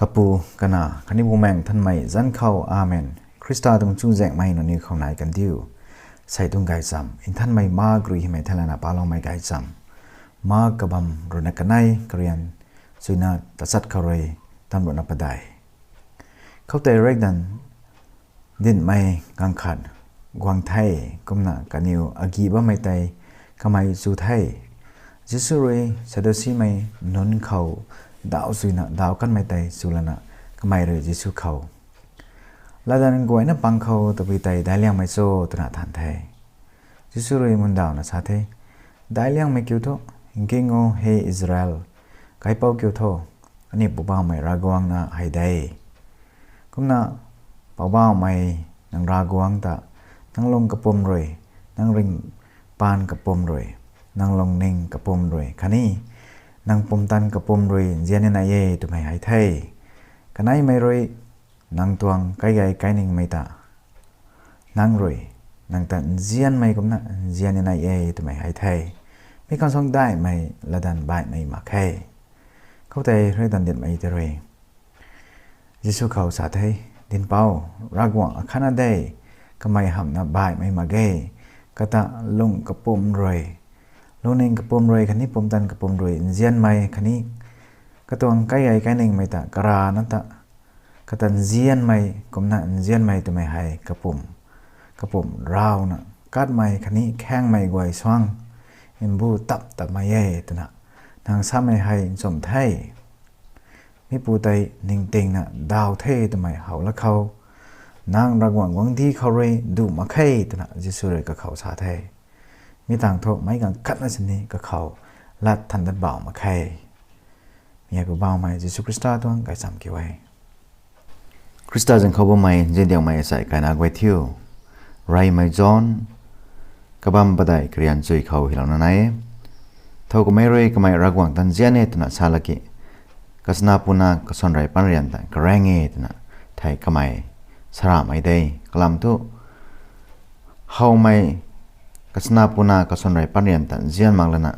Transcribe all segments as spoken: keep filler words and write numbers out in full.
Kapu, Kanac khatni Bumaengh Nthanmei zanc khou, Amen. Khrista tuang chuzaenghmei nangniw khou nai kandiu. Sei tuang gaychamv, Nthanmei Mark rui hymei thei lana paloumei gaychamv, Mark kabamv ruhna kanei, karian chuina tachat khou rui tamruhna padeih. Khoutei riakdanv dinhmei ganv khat guang the, kumna kaniw agih bammei tei kamei chu the. Jisu rui Saddukimei nunc khou daw chuina daw kanmei tei chulana kamei rui Jisu khou, Latdanv guayna pang khou tabui tei daic liangmei cho? twna than the. Jisu rui mundawna sa the, Daic liangmei kiu thu, nking o, he Israel, kaipouc kiu tho, aniu Poubauhmei Ravguangc na hei de. Kumna Poubauhmei nang Ravguangc ta nang lung kapwm rui, nang ringhpaan kapwm rui, nang lungning kapwm rui khatni nang pumtan kapwm rui nzian ni nai e twmei hei the. Kaneimei rui nang tuang kaigei kainingmei ta nang rui nang ta nzianmei kumna nzian ni nai e twmei hei the. Mi khang suang daihmei latdanv baihmei mak khe. Khoutei riakdanv dinhmei tei rui Jisu khou sa the, Dinhpouc, Ravguangc akhatna de, kamei hamhna baihmei mak ge, kata lung kapwm rui, lungning kapwm rui khatni pumtan kapwm rui nzianmei khatni katuang kaigei kainingmei ta karana ta kata nzianmei kumna nzianmei twmei hei kapwm, kapwm rawna katmei khatni khaengmei guay suang mbu tap tapmei e twna nang samei hei nchumh the. Mipu tei ningtingna daw the twmei how la khou, nang Ravguangc guangcdic khou rui duh mak khe, twna Jisu rui kakhou sa the. Mi tangv thu meic ganv khatna sini kakhou lat than dat bauh mak khe. Mi hei Poubauhmei Jisu Khrista tuang gaychamv kiu e. Khrista zanc khou bammei nziandiangmei asei kaina guay thiu, Reymei John kabamv padeih karian chuy khou hylouna nai e. Thow kamei rui kamei Ravguangc ta nzian e twna sa laki, kachana puna kaswanrei panrian ta karaeng e twna thei kamei saramei de. Kalam thu, howmei kachana puna kaswanrei panrian ta nzian mak lana,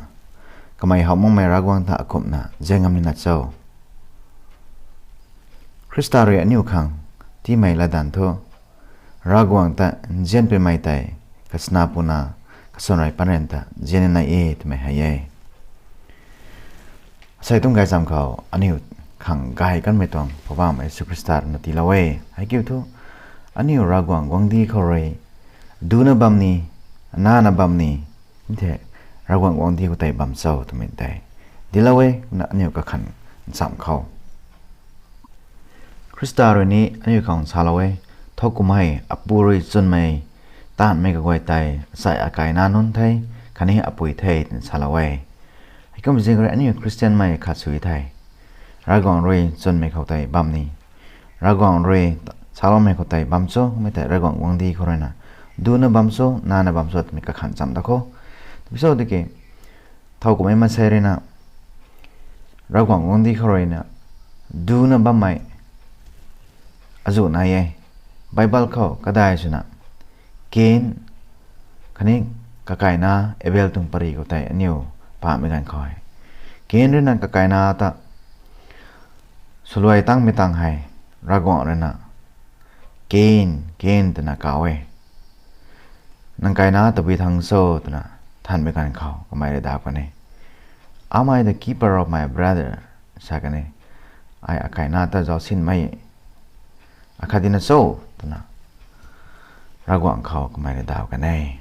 kamei how makmei Ravguangc ta akumhna nzian ngam nina cho? Khrista rui aniu khang tiimei latdanv thu, Ravguangc ta nzianpuimei tei kachana puna kaswanrei panrian ta nzian ni nai e twmei hei e. Asei tuang gaychamv khou aniu khang gay kanmei tuang Poubauhmei Jisu Khrista rui na tiilou e. Heikiu thu, aniu Ravguangc guangcdic khou rui ducna bam ni, nana bam ni, the, Ravguangc guangcdic khou tei bam cho twmei tei tiilou e, kumna aniu kakhan nchamv khou Khrista rui ni aniu khang salou e, thow kumhmei apu rui chwnmei taanvmei kaguay tei asei akaina nunc the, khatni apui the twna salou e. Heikum zing rui aniu Khristianmei khat sw the. Ravguangc rui chwnmei khou tei bam ni, Ravguangc rui saloumei khou tei bam cho, mei tei Ravguangc guangcdic khou ruina ducna bam cho, nana bam cho twmei kakhan cham da kho. Tabui cho tiki, thow kumhmei maansei ruina Ravguangc guangcdic khou ruina ducna bammei azuh nai e. Bible khou kadai swna Kain khatni kakaina Abel tuang pary khou tei aniu pamei ganv khou e, Kain ruina kakaina ta swluai tangmei tang hei Ravguangc ruina, Kain, Kain, twna kauc e. Nang kaina tabui thangc cho twna thanmei ganv khou kamei rui daw kan e, Am I the keeper of my brother? sa kan e. Ai akaina ta zaucsinmei akhat dina cho? twna Ravguangc khou kamei rui daw kan e.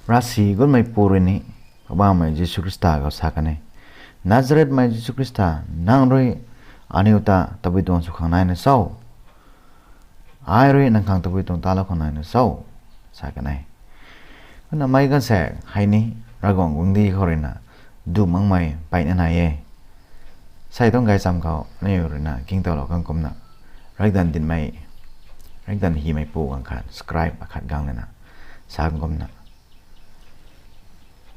Ravsic gutmeipu rui ni Poubauhmei Jisu Khrista khou sa kan e, Nazarethmei Jisu Khrista, nang rui aniu ta tabui tuang sw khang naina cho? Ai rui nang khang tabui tuang talou khang naina cho? sa kan e. Kumna meic gaanvsaekc hei ni Ravguangc guangcdic khou ruina duh makmei mpeyna nai e. Asei tuang gaychamv khou aniu ruina kingtowlou khang kumna, riakdanv dinhmei, riakdanv hymeipu ganv khat scribe akhat gang lana sa khang kumna,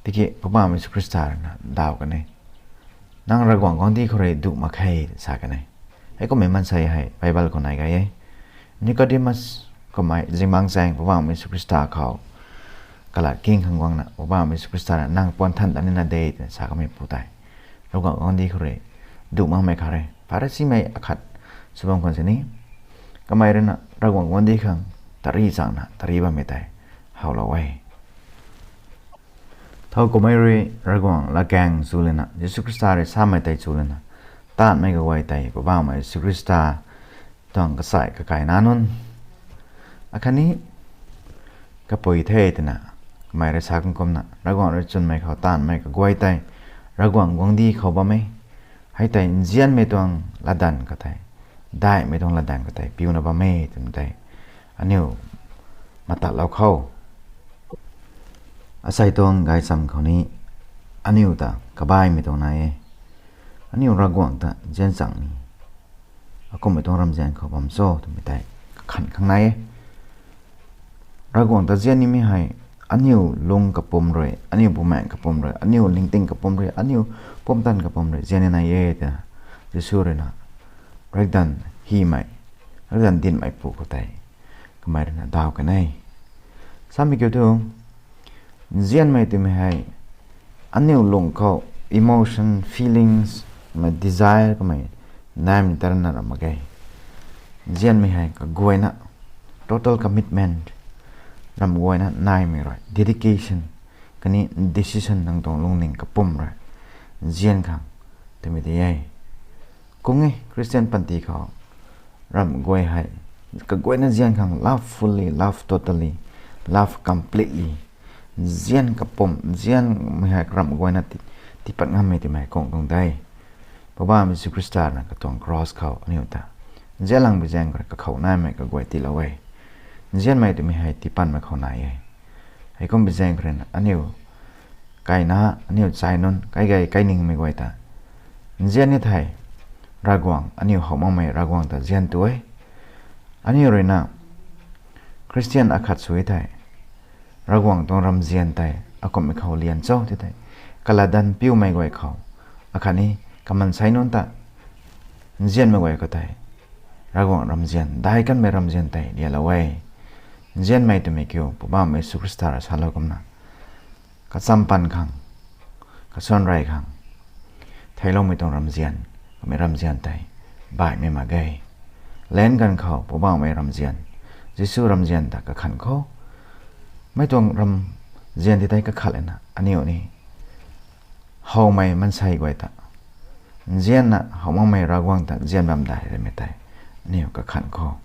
tiki Poubauhmei Jisu Khrista ruina daw kan e, Nang Ravguangc guangcdic khou rui duh mak khe, sa kan e. Heikummei maansei hei Bible khou nai gay e. Nicodemus kummei zingbangc zaeng Poubauhmei Jisu Khrista khou kalat king khang guangna Poubauhmei Jisu Khrista na, Nang puan than ta nina de, twna sa kameipu tei, Ravguangc guangcdic khou rui duh makmei khat re. Pharisimei akhat sw bam khwan sini, kamei ruina Ravguangc guangcdic khang tari changna tari bammei tei howlou e. Thow kummei rui Ravguangc latkaeng chu lana, Jisu Khrista rui samei tei chu lana, taanvmei kaguay tei Poubauhmei Jisu Khrista tuang kachai kakaina nunc akhatni kapui the twna kamei rui sa kan kumna, Ravguangc rui chwnmei khou taanvmei kaguay tei Ravguangc guangcdic khou bam e. Hei tei nzianmei tuang latdanv kha tei, daihmei tuang latdanv kha tei piuna bam e twmei tei aniu matatlou khou, asei tuang gaychamv khou ni aniu ta kabaimei tuang nai e. Aniu Ravguangc ta nzian chang ni, akumhmei tuang ramzian khou bam cho twmei tei kakhan khang nai e. Ravguangc ta nzian nimei hei aniu lung kapwm rui, aniu bumaengc kapwm rui, aniu ningting kapwm rui, aniu pumtan kapwm rui nzian ni nai e twna Jisu ruina riakdanv hymei, riakdanv dinhmei pu khou tei kamei ruina daw kan e. Samei kiu thu, nzianmei twmei hei aniu lung khou emotion, feelings, kamei desire kamei naimei ta rana ram mak ge. Nzianmei hei kaguayna, total commitment, ramh guayna naimei rui dedication khatni decision nang tuang lungning kapwm rui nzian khang twmei tei e. Kung e Christian panty khou ramh guay hei kaguayna nzian khang love fully, love totally, love completely, nzian kapwm, nzianmei hei ramh guayna tii, tiipat ngammei twmei kung tuang de. Poubauhmei Jisu Khrista na katuang cross khou aniu ta nzianlangbi zaeng khou rui kakhou naimei kaguay tiilou e. Nzianmei twmei hei tiipanmei khou nai e. Heikumbi zaeng khou ruina aniu kaina, aniu chai nunc, kai gay, kai ningmei guay ta nzian ni thei, Ravguangc, aniu how makmei Ravguangc ta nzian tu e. Aniu ruina Christian akhat sw e thei, Ravguangc tuang ramzian tei akumhmei khou lian cho ti thei, kalatdanv piumei guay khou, akhatni kamansei nunc ta nzianmei guay khou tei, Ravguangc ramzian, daic kanmei ramzian tei lialou e. Nzianmei twmei kiu Poubauhmei Jisu Khrista rui salou kumna, kacham pan khang, kasuan rey khang theicloumei tuang ramzian, kamei ramzian tei baihmei mak ge. Lan ganv khou Poubauhmei ramzian, Jisu ramzian ta kakhan khou, mei tuang ramzian ti tei kakhat lana aniu ni howmei mansei guay ta nzianna, how makmei Ravguangc ta nzian bam dai twmei tei aniu kakhan khou,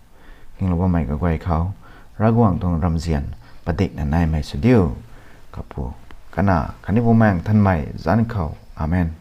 hinglou bammei kaguay khou Ravguangc tuang ramzian padikna naimei sw diu. Kapu, Kanac khatni Bumaengh Nthanmei zanc khou. Amen.